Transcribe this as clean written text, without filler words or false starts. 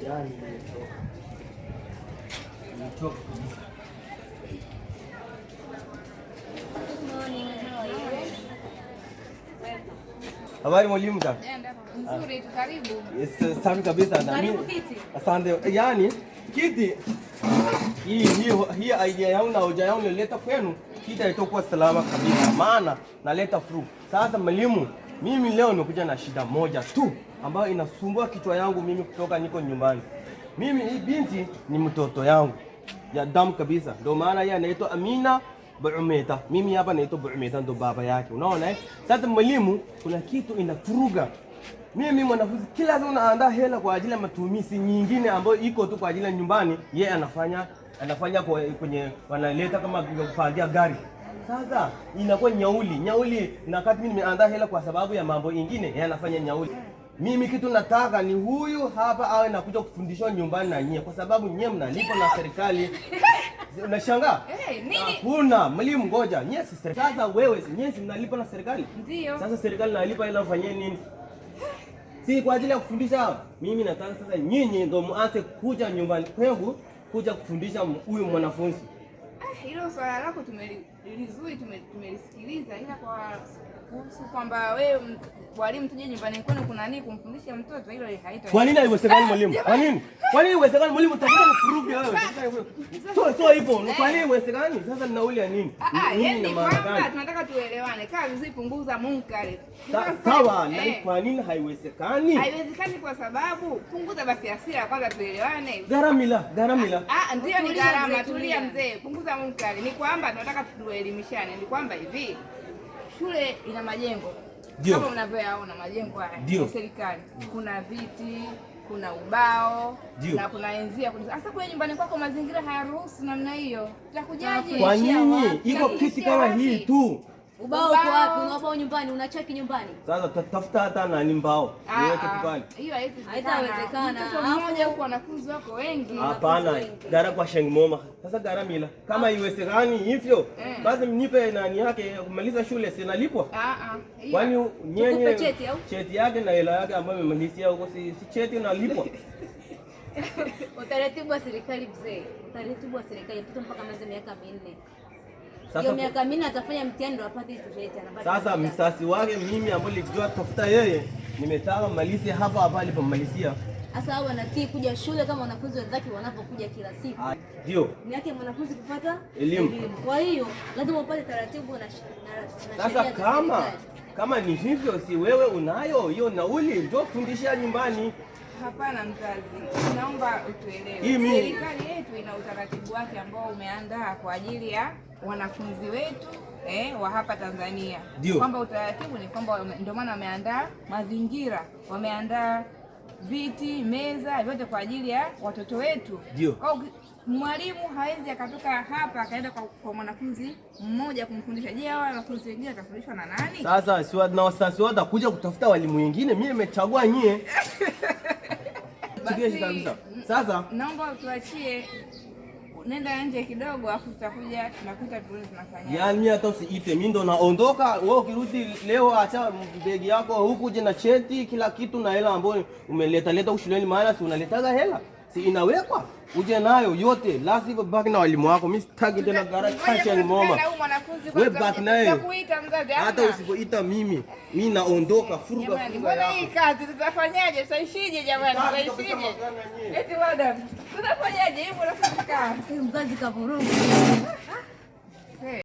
Yani nimechoka. Nimechoka kabisa. Good morning. How are you? Habari mwalimu ta? Nzuri tu, karibu. Yes, safi kabisa na Karibu mimi. kiti. Asante. Yani kiti hii idea yangu na hoja yangu nileta kwenu, kiti haitakuwa salama kabisa, maana naleta fru. Sasa mwalimu, mimi leo nimekuja na shida moja tu ambayo inasumbua kichwa yangu mimi kutoka niko nyumbani. Mimi hii binti ni mtoto yangu ya damu kabisa, ndio maana yeye anaitwa Amina Buumeta, mimi hapa naitwa Buumeta, ndo baba yake. Unaona eh? Sasa mwalimu, kuna kitu inafuruga mimi mwanafunzi kila siku naandaa hela kwa ajili ya matumizi nyingine ambayo iko tu kwa ajili ya nyumbani, yeye anafanya kwenye wanaleta kama kupandia gari. Sasa inakuwa nyauli nyauli, na wakati mimi nimeandaa hela kwa sababu ya mambo ingine, yeye anafanya nyauli. Mimi kitu nataka ni huyu hapa awe nakuja kufundishwa nyumbani na nyie, kwa sababu nyie mnalipa na serikali. Unashangaa? Eh, nini? Hakuna mwalimu, ngoja nyie si serikali. Sasa wewe nyie si mnalipa na serikali? Ndio. Sasa serikali nalipa ila ufanyie nini? Si kwa ajili ya kufundisha hawa. Mimi nataka sasa nyinyi ndo muanze kuja nyumbani kwangu kuja kufundisha huyu mwanafunzi. Ah, hilo swala lako lizuri tumelisikiliza, ila kwa kuhusu kwamba wewe mwalimu tuje nyumbani kwenu kuna nini kumfundisha mtoto, hilo haito. Kwa nini haiwezekani mwalimu? Kwa nini? Kwa nini haiwezekani mwalimu? Tafuta nifuruge wewe. Sio sio hivyo. Kwa nini haiwezekani? Sasa ninauli ya nini? Ah, ah, Nini yani na ni maana kwamba gani? tunataka tuelewane. Kaa vizuri, punguza munkari. Sawa, na Eh, kwa nini haiwezekani? Haiwezekani kwa sababu punguza basi hasira kwanza tuelewane. Gharamila, gharamila. Ah, ndio ni Tulia gharama. mzee, Tulia tulia. mzee, punguza munkari. Ni kwamba tunataka tuelimishane, ni kwamba hivi shule ina majengo Ndio. kama mnavyoyaona majengo haya Ndio. ya serikali, kuna viti, kuna ubao Ndio. na kuna enzia. Sasa kule nyumbani kwako mazingira hayaruhusu namna hiyo, tutakujaje? Kwa nini wapi? iko kiti kama hii tu? Ubao uko wapi? Una ubao nyumbani? Una chaki nyumbani? Sasa tafuta hata nani mbao Ah, niweke ah, tu pale. Hiyo haiwezekana. Haitawezekana. Mtoto mmoja huko wanafunzi wako wengi. Hapana, gara kwa shengmoma. Sasa garamila kama iwezekani hivyo, basi mnipe nani yake ya kumaliza shule, sinalipwa. Ah, ah, hiyo- Kwani nyenye Tukupe cheti au? cheti yake na hela yake ambayo imemalizia huko, si cheti unalipwa? Utaratibu wa serikali mzee, utaratibu wa serikali, mtoto mpaka amalize miaka 4. Sasa Hiyo miaka 4 atafanya mtihani ndo apate hicho cheti, anapata. Sasa msasi wake mimi ambaye nilijua tafuta yeye, nimetaka malizie hapa hapa alipomalizia. Sasa hao wanatii kuja shule kama wanafunzi wenzake wanapokuja kila siku. Ah, ndio. Ni yake mwanafunzi kupata Elimu. Kwa hiyo lazima upate taratibu na Sasa sheria za kama serikali. kama ni hivyo, si wewe unayo hiyo nauli, njoo fundishia nyumbani. Hapana mzazi, naomba utuelewe. Hii mimi- Serikali yetu ina utaratibu wake ambao umeandaa kwa ajili ya wanafunzi wetu wa hapa Tanzania. Ndio. Kwamba utaratibu ni kwamba ndio maana wameandaa mazingira, wameandaa viti, meza, vyote kwa ajili ya watoto wetu. Ndio. Kwa hiyo mwalimu hawezi akatoka hapa akaenda kwa mwanafunzi mmoja kumfundisha. Je, hawa wanafunzi wengine watafundishwa na nani? Sasa si na wasasi watakuja kutafuta walimu wengine, mimi nimechagua nyie. Basi, kabisa. Sasa naomba tuachie, nenda nje kidogo, afu tutakuja tunakuta tuone tunafanya. Yaani mimi hata usiite, mimi ndo naondoka. Wewe ukirudi leo, acha begi yako huku, uje na cheti kila kitu na hela ambayo umeleta leta huku shuleni, maana si unaletaga hela, si inawekwa, uje nayo yote, la sivyo baki na walimu wako. Mimi sitaki tena gara kacha ngoma. Wewe baki naye. Tutakuita mzazi. Hata hamna. usipoita mimi, mimi naondoka. Furuga Jamani, furuga mbona hii yako. kazi tutafanyaje? Tutaishije jamani? Sitaki kabisa Tutaishije? mawasiliano na nyie. Eti madam, tutafanyaje hivi unafika? Huyu mzazi kavuruga. Eh.